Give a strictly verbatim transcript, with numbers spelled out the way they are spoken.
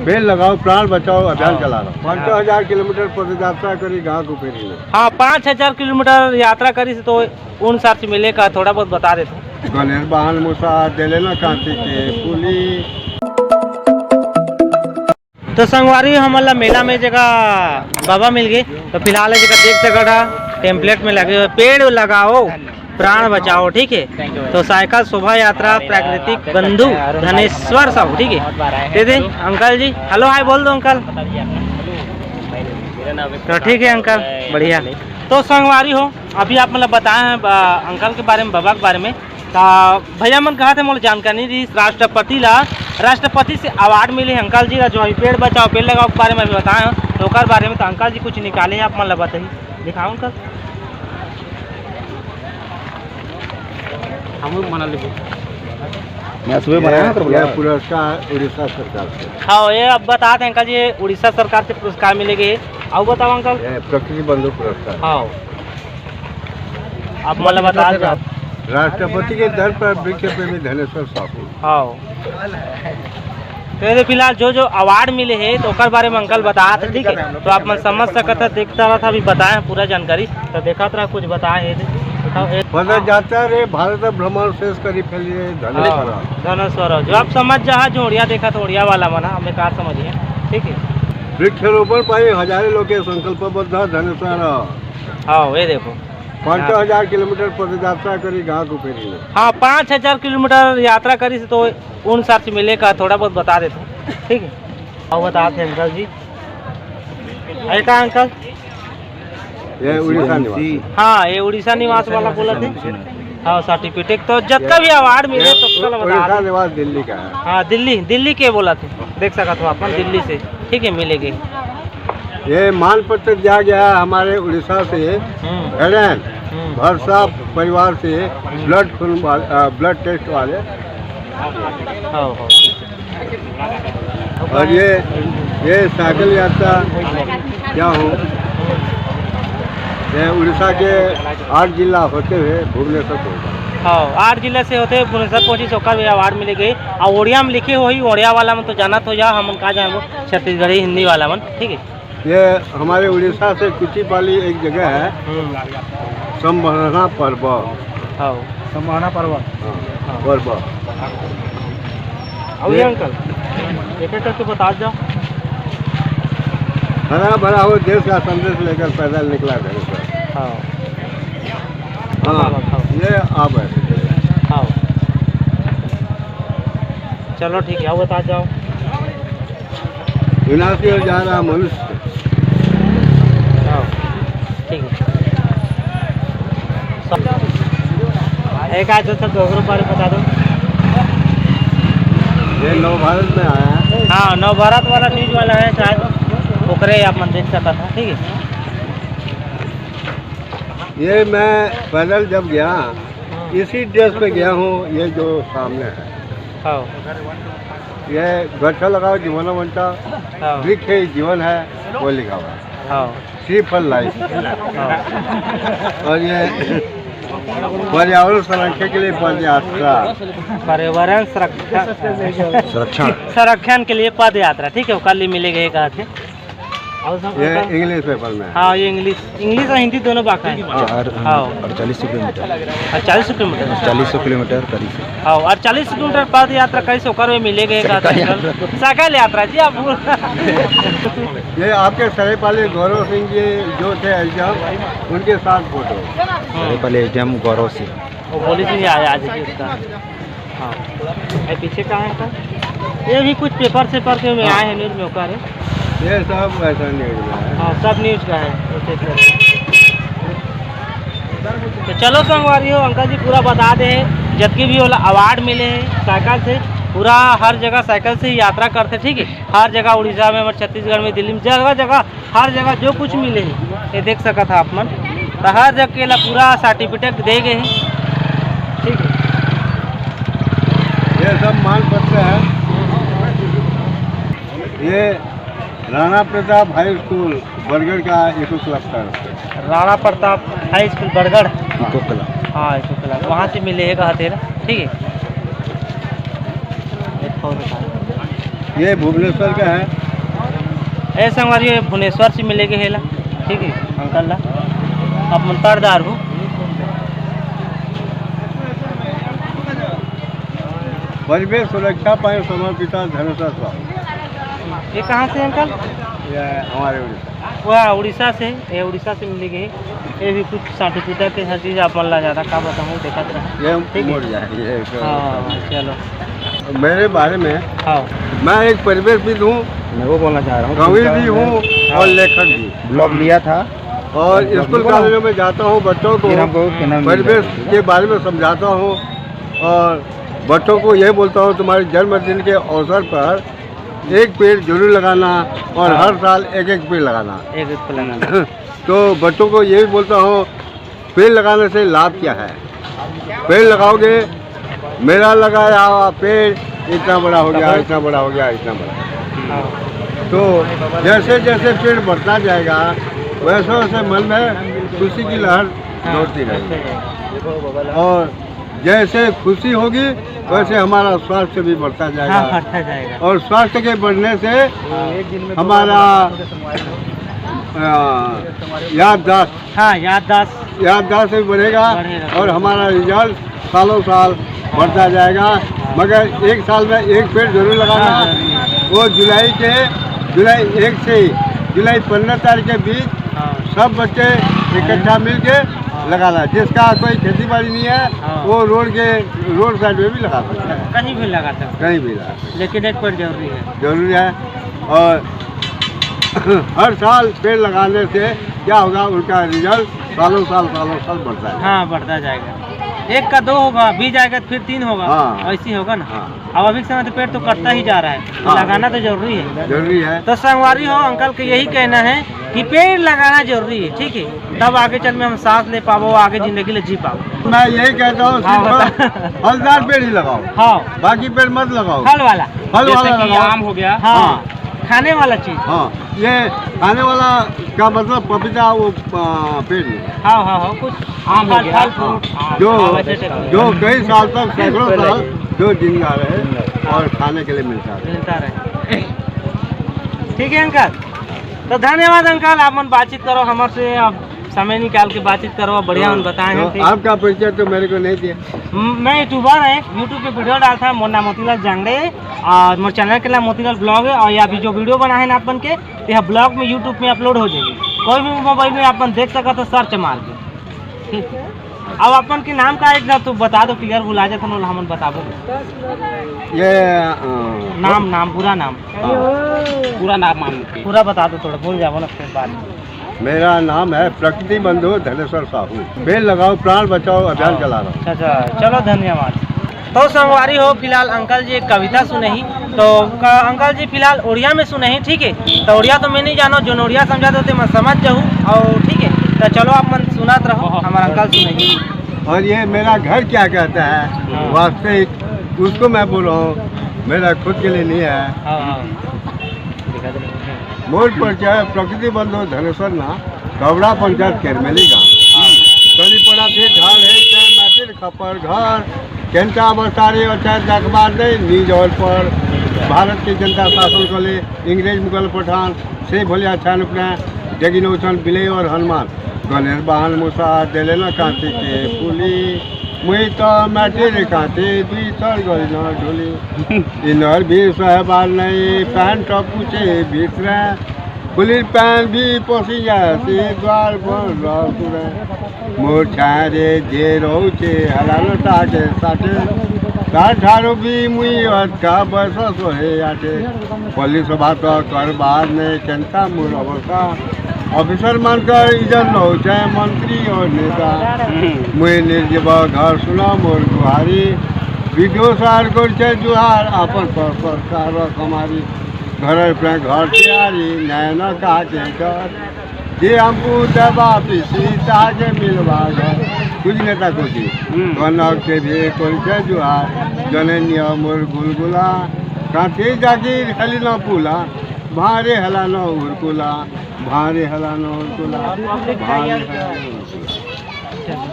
पेड़ लगाओ, प्राण बचाओ अभियान हाँ। चला रहा हूँ। पाँच सौ हजार किलोमीटर पदयात्रा करी गाँव को फेरी में। हाँ, पाँच हजार किलोमीटर यात्रा करी से तो उन सार से मिले का थोड़ा बहुत बता देते। गणेश वाहन मूसा दे लेना कांची के फूली। तो संगवारी हमन ला मेला में जगह बाबा मिल गए, तो फिलहाल ये जगह देख सकत हा टेम्पलेट में लगे हुए पेड़ लगाओ प्राण बचाओ, ठीक है। तो साइकिल शोभा यात्रा प्राकृतिक बंधु धनेश्वर साहू, ठीक है। दे दे अंकल जी, हेलो हाय बोल दो अंकल। तो ठीक है अंकल, बढ़िया। तो संगवारी हो, अभी आप मतलब बताए हैं अ, अंकल के बारे में, बाबा के बारे में। तो भैया मन कहा थे मोला जानकारी नहीं रही, राष्ट्रपति ला, राष्ट्रपति से अवार्ड मिले अंकल जी ला, जो अभी पेड़ बचाओ पेड़ लगाओ के बारे में अभी बताए हैं, तो ओकर बारे में तो अंकल जी कुछ निकाले हैं, आप मन ला बताइए। दिखाओ अंकल। हम लोग मना लेंगे। मैं सुबह बनाया यह, कर बोला। यह पुरस्कार उड़ीसा सरकार से। हाँ, ये अब बता दें अंकल जी, ये उड़ीसा सरकार से पुरस्कार मिलेगी। आओ बताओ अंकल। यह प्रकृति बंधु पुरस्कार। हाँ, आप मोला बता दो। राष्ट्रपति के दर पर वृक्ष प्रेमी धनेश्वर साहू। हाँ। तो ये फिलहाल जो जो अवार्ड मिले हे तो ओकर बारे में अंकल बतात हे, ठीक है। तो आप मन समझ सकत हे, देखता रहा था, अभी बताए हैं पूरा जानकारी। तो देखत रहा कुछ बताए हे, बताओ, ए, पता हाँ। जाता रे भारत भ्रमण शेष करी फैली रे धनेश्वर। हाँ, धनेश्वर। जो आप समझ जा, जो उड़िया देखा तो उड़िया वाला मना, हमें का समझिए, ठीक है। वृक्षारोपण पाई हजारे लोके संकल्पबद्ध धनेश्वर। हाँ, ये देखो। पाँच सौ हजार किलोमीटर पदयात्रा करी गाँव को फेरी में। हाँ, पाँच हजार किलोमीटर यात्रा करी से तो उन सार से मिले का थोड़ा बहुत बता देते, ठीक है। और बताते हैं अंकल जी। अरे का अंकल? ये उड़ीसा निवासी। हाँ, ये उड़ीसा निवास वाला बोला थे। हाँ, सर्टिफिकेट तो जतका भी अवार्ड मिले ये तो कल उ-, बता उड़ीसा दे। निवास दिल्ली का है। हाँ, दिल्ली, दिल्ली के बोला थे, देख सकत हो अपन दिल्ली से, ठीक है, मिलेगी। ये मान पत्र दिया गया है हमारे उड़ीसा से हम्म। भेड़न हम्म। भरसा परिवार से हम्म। ब्लड खून वाल-, अ, ब्लड टेस्ट वाले। हाँ, हाँ। और ये, ये साइकिल यात्रा क्या हो, ये उड़ीसा के आठ जिला होते हुए भुवनेश्वर पहुंचा। हाँ, आठ जिला से होते हुए भुवनेश्वर पहुंची, ओकर भी अवार्ड मिले गई। और ओड़िया में लिखे होही, ओड़िया वाला में तो जानत हो जा, हमन का जानबो, छत्तीसगढ़ी हिंदी वाला मन, ठीक है। ये हमारे उड़ीसा से कुचिपाली एक जगह है, हम्म। संभावना पर्वत। हाँ। संभावना पर्वत। हाँ, हाँ। पर्वत। और ये ये अंकल, एक एक करके बता जाओ। हरा भरा हो देश का संदेश लेकर पैदल निकला घर से। हाँ। हाँ, हाँ। ये आप है। हाँ। चलो ठीक है, अब बता जाओ। विनाशी हो जा रहा मनुष्य। हाँ, ठीक है। एक आज तो सब दोगरो बारे बता दो। ये नव भारत में आया है। हाँ, नव भारत वाला न्यूज वाला है शायद, ओकरे आप मन देख सकत है, ठीक है। ये मैं पैदल जब गया, इसी ड्रेस पे गया हूँ, ये जो सामने है। हाँ। ये गच्छा लगाओ जीवन वंता, हाँ। वृक्ष ही जीवन है, वो लिखा हुआ है। हाँ। Tree for life। हाँ। और ये पर्यावरण संरक्षण के लिए पदयात्रा। पर्यावरण संरक्षण। संरक्षण। संरक्षण के लिए पदयात्रा, ठीक है, ओकर लिए मिले गए कहा थे। और सब ये अंकल? English paper में है। हाँ, ये English, English और हिंदी दोनों बाका है। हाँ। चार, हाँ। अड़तालीस सौ किलोमीटर। अड़तालीस सौ किलोमीटर? चालीस सौ किलोमीटर करीब से। हाँ, अड़तालीस सौ किलोमीटर पद यात्रा कैसे ओकर में मिले गए का साइकिल अंकल? यात्रा। साइकिल यात्रा जी, आप बोल। ये आपके सरेपाली गौरव सिंह जी जो थे एसडीएम, उनके साथ फोटो। सरेपाली एसडीएम गौरव सिंह। वो पुलिस नहीं आया आज इसका। हाँ। ये पीछे का है सर? ये भी कुछ पेपर सेपर के में हाँ। आए हैं, न्यूज में होकर है। ये सब ऐसा न्यूज में है। हाँ, सब न्यूज का है। तो चलो संगवारी हो, अंकल जी पूरा बता दे हैं, जबकि भी वाला अवार्ड मिले हैं साइकिल से, पूरा हर जगह साइकिल से ही यात्रा करते, ठीक है। हर जगह उड़ीसा में, हमारे छत्तीसगढ़ में, दिल्ली में, जगह जगह हर जगह जो कुछ मिले हे, ये देख सकत हा आप मन। तो हर जगह के ला पूरा सर्टिफिकेट दे गए हे, ठीक है। ये सब मान पत्र है। ये राणा प्रताप हाई स्कूल बरगढ़ का इको क्लब तरफ से। Rana Pratap high school Bargarh. Eco club. हाँ, इको क्लब। वहाँ से मिले हे, कहा तेरा, ठीक है। एक और बता। ये भुवनेश्वर का है। ए संगवारी, ये भुवनेश्वर से मिले के हेला, ठीक है, अंकल ला। आप मन तारदार हो। परिवेश सुरक्षा पाए समर्पिता धनेश्वर साहू। ये कहाँ से अंकल? ये हमारे उड़ीसा। वह उड़ीसा से, ये उड़ीसा से मिले गए। ये भी कुछ सर्टिफिकेट के हर चीज़ आप मन ला ज़्यादा का बताऊँ, देखत रहा। ये ठीक है। मोड़ जाए, ये तो हाँ, चलो। मेरे बारे में हाँ। मैं एक परिवेशविद हूँ, मैं वो बोलना चाह रहा हूँ, कवि भी हूँ हाँ। और लेखक भी। ब्लॉग लिया था। और स्कूल कॉलेजों में जाता हूँ, बच्चों को फिर हमको क्या नाम मिल परिवेश जाएगा? के बारे में समझाता हूँ और बच्चों को यही बोलता हूँ, तुम्हारे जन्मदिन के अवसर पर एक पेड़ जरूर लगाना और हाँ। हर साल एक एक पेड़ लगाना। एक एक पेड़ लगाना। तो बच्चों को यही बोलता हूँ, पेड़ लगाने से लाभ क्या है? पेड़ लगाओगे, मेरा लगाया हुआ पेड़ इतना बड़ा हो गया, इतना बड़ा हो गया, इतना बड़ा। हाँ। तो जैसे जैसे पेड़ बढ़ता जाएगा, वैसे वैसे मन में खुशी की लहर हाँ। दौड़ती रहेगी। और जैसे खुशी होगी, वैसे हाँ। हमारा स्वास्थ्य भी बढ़ता जाएगा। हाँ, बढ़ता जाएगा। और स्वास्थ्य के बढ़ने से हाँ। हमारा, अ, याददाश्त हाँ, याददाश्त। याददाश्त भी बढ़ेगा बढ़ेगा। और हमारा रिजल्ट सालों साल बढ़ता जाएगा। हाँ। मगर एक साल में एक पेड़ जरूर लगाना। हाँ, जरूर। वो जुलाई के, जुलाई एक से ही जुलाई पन्द्रह तारीख के बीच हाँ। सब बच्चे इकट्ठा मिलके हाँ। लगाना। जिसका कोई खेती बाड़ी नहीं है, हाँ। वो रोड के, रोड साइड में भी लगा सकता है। कहीं भी लगा सकते हैं। कहीं भी लगा सकते हैं। लेकिन एक पेड़ जरूरी है। जरूरी है। और हर साल पेड़ लगाने से क्या होगा, उनका रिजल्ट सालों साल, सालों साल बढ़ता है। हाँ, बढ़ता जाएगा। एक का दो होगा, बीस जाएगा तो फिर तीन होगा, हाँ। ऐसे ही होगा ना। हाँ। अब अभी के समय तो पेड़ तो कटता ही जा रहा है, तो हाँ। लगाना तो जरूरी है। जरूरी है। तो संगवारी हो, अंकल का यही कहना है कि पेड़ लगाना जरूरी है, ठीक है, तब आगे चल में हम सांस ले पाबो, आगे जिंदगी ले जी पाबो। मैं यही कहता हूँ, हाँ, सिर्फ बता। फलदार पेड़ ही लगाओ, हाँ। बाकी पेड़ मत लगाओ। फल वाला। फल जैसे वाला कि लगाओ। आम हो गया। हाँ। हाँ। खाने वाला चीज। हाँ, ये खाने वाला का मतलब पपीता, वो, आ, पेड़ नहीं। हाँ, हाँ, हाँ, कुछ आम हो फल, गया। फल हाँ, फ्रूट। जो, हाँ, वैसे तो जो कई साल तक, सैकड़ों साल जो जिंदा रहे और खाने के लिए मिलता रहे। मिलता रहे। ठीक है अंकल, तो धन्यवाद अंकल, आप मन बातचीत करो हमर से, अब समय निकाल के बातचीत करो, बढ़िया हाँ, मन बताए हैं, तो ठीक। आपका परिचय तो मेरे को नहीं दिया। म-, मैं यूट्यूबर है, YouTube पे वीडियो डालता है, मोर नाम मोतीलाल जांगड़े है और मोर चैनल के नाम मोतीलाल ब्लॉग है। और ये अभी जो वीडियो बना है ना अपन के, तो यह ब्लॉग में YouTube में अपलोड हो जाएगी। कोई भी मोबाइल में अपन देख सकत हो सर्च मार के, ठीक है। अब अपन के नाम का एक ना तो बता दो, क्लियर भुला जाता ना, हमन बताबो। ये, अ, नाम, नाम, पूरा नाम। हाँ। पूरा नाम मान के। पूरा बता दो, थोड़ा भूल जाबो ना फिर बाद में। मेरा नाम है प्रकृति बंधु धनेश्वर साहू। पेड़ लगाओ, प्राण बचाओ अभियान हाँ। चला रहा हूँ। अच्छा, अच्छा, चलो धन्यवाद। तो संगवारी हो, फिलहाल अंकल जी एक कविता सुनही, तो क-, अंकल जी फिलहाल ओड़िया में सुनही, ठीक है? तो ओड़िया तो मैं नहीं जानो, जोन ओड़िया समझात होते मैं समझ जाहूँ, और ठीक है, तो चलो आप मन सुनात रहो, हमारा अंकल सुनही। और ये मेरा घर क्या कहता है, हाँ। वास्तविक, उसको मैं बोल रहा हूँ, मेरा खुद के लिए नहीं है। हाँ, हाँ। मोर परिचय प्रकृति बंधु धनेश्वर ना, कबड़ा पंचायत केरमेली गाँव। तली पड़ा थे ढाल है, चाहे माटिर खपर घर, केंटा बस्तारी और चाहे दखबार दे, निज और पर भारत के जनता शासन को ले, इंग्रेज मुगल पठान, से भोले अच्छा नुकना, जगिनोचन बिले और हनुमान, गणेश वाहन मूसा, देले न कांति के पुली, मुई तो माटी रे कांति, दुई थर गली न ढोली। इनर भी सहबार नहीं, पैंट पूछे भीतरे, पुलिस पैंट भी पोसी जासी, द्वार पर रह तुरे। मोर छारे जे रहू छे, हलाल ताके साथे। तार ठारो भी मुई अटका बस सोहे आटे। पुलिस बात करबार ने केंता मोर अवस्था। ऑफिसर मानकर इज्जत न हो, चाहे मंत्री और नेता। हम्म। मुई निर्जीव घर सुना मोर गुहारी। वीडियो सार कर छे जुहार, अपन सर सरकार हमारी। घर पे घर तैयारी, नैन का के घर। जे हमको दबा पीसी, ताजे मिलवा घर। कुछ नेता को जी। हम्म। कनक के भी कर छे जुहार, जने नियम और गुलगुला। काठी जागीर हली न पुला, भारे हला न उरकुला। भारे हला न उरकुला, भारे हला न उरकुला।